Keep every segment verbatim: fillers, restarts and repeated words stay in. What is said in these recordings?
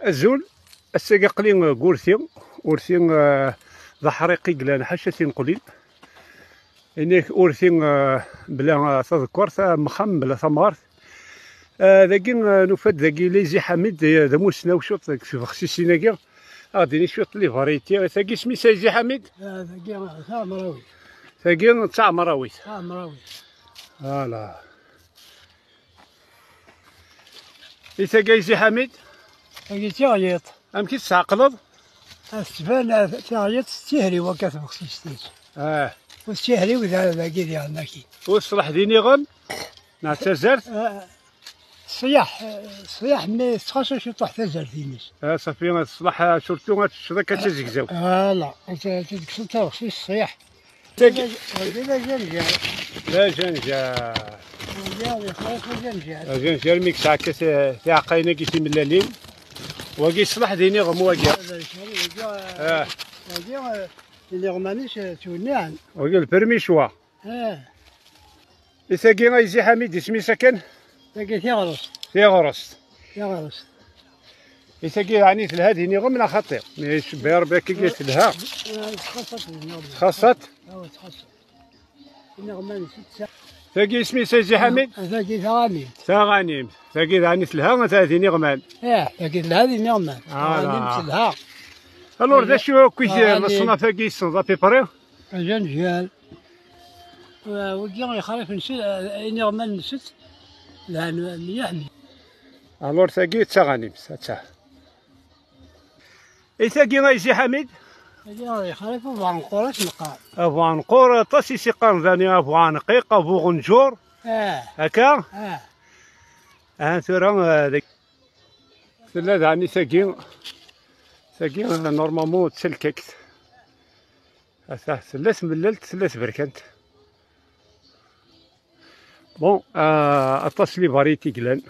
Azul, ass-agi aql-i deg urti. Urti, eh, d aḥriq i yellan ḥaca tineqlin. Inek urti, eh, bla, eh, tadekkurt, eh, mxam bla tamɣart. Eh, dagi, eh, nufa-d dagi Ayzi Ḥamid, eh, d amussnaw cwiṭ deg tbexsisin-agi. Ad ɣ-d-yini cwiṭ les variétés. Tagi isem-is Ayzi Ḥamid? Ah, tagi d taɛemrawit. Tagi d taɛemrawit. Taɛemrawit. Voilà. I tagi Ayzi Ḥamid? Tagi d tiɣyiṭ. Amek i tt-tɛeqleḍ? Ad tettban, ah, tiɣyiṭ tettihriw akka tbexsist-is. Ah. Ur tettihriw da, dagi diɣen akkin. Ur ṣṣleḥ d iniɣem? Neɣ d tazart? Ah, ṣṣyaḥ, ah, ṣṣyaḥ, mi tettxaṣṣa ciṭuḥ tazart-ines. Ah, ṣafi, ad teṣleḥ, ah, surtout ad teččeḍ akka d tazegzawt. Voilà, ad t-, ad tekkseḍ taɣect-is ṣṣyaḥ. Tagi. Wagi d ajenjar. D ajenjar. Wagi ad ixelleṣ ajenjar. Ajenjar mi yesɛa akka ti-, tiɛeqqayin-agi timellalin. Wagi ṣṣleḥ d iniɣem wagi. Wagi, ah, wagi, ah, iniɣman-is, ah, ttwenniɛen. Wagi le premier choix. Ah. I tagi Ayzi Ḥamid isem-is akken? Tagi tiɣrest. Tiɣrest. Tiɣrest. I tagi, yeɛni, telha d iniɣem neɣ xaṭi? Mi icebba Rebbi akka i telha. Ah, tettxaṣṣa iniɣman. Tettxaṣṣa? Ah, tettxaṣṣa. Iniɣman s-, tagi isem-is Ayzi Ḥamid? Ah, tagi taɣanimt. Taɣanimt. Tagi, yeɛni, telha, ata d iniɣman. Ah, tagi telha d iniɣman. Voilà. Taɣanimt telha. Alors, d acu akk i d taɣanimt. Leṣnaf-agi yessneḍ à peu près? Ajenjar. Wagi ixrif-nsen, iniɣman-nsen, lhan mliḥ. Alors, tagi d taɣanimt, atta. I tagi Ayzi Ḥamid? Tagi ixrif abuɛenqur, ad s-neqqar. Abuɛenqur, aṭas i s-iqqaren dani abuɛenqiq, abuɣenǧur. Ah. Akka? Ah. Ah, tura, ah, deg-, tella dani tagi, tagi, ah, normalement d talkakt. Ata, tella tmellalt, tella tberkant. Bon, ah, aṭas les variétés i yellan.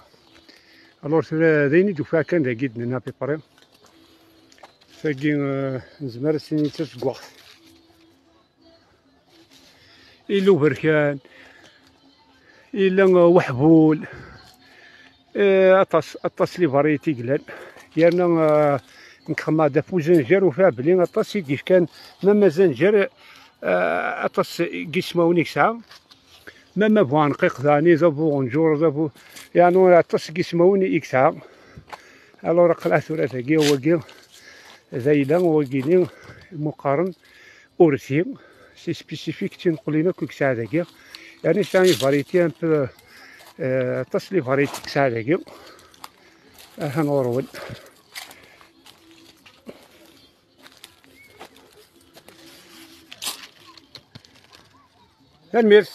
Alors, tura d ayen i d-ufiɣ kan dagi d-nenna à peu près. Tagi, ah, nezmer ad s-nini d tazeggaɣt. Yella uberkan, yella, ah, uḥbul. Eh, aṭas, aṭas les variétés i yellan. Yerna, eh, nekk xemmeɣ-d ɣef uzenjer, ufiɣ belli aṭas i d-yefkan, même azenjer, eh, aṭas n yismawen i yesɛa. Même abuɛenqiq daɣen, d abuɣenǧur, d abu-, yeɛni aṭas n yismawen i yesɛa. Alors, aql-aɣ tura dagi, wagi d ayla, wagini, imuqaren. Urti, c'est spécifique d tineqlin akk i yesɛa dagi. Yeɛni yesɛa une variété un peu, euh, aṭas les variétés i yesɛa dagi. Aha ɣur-wen. Tanemmirt.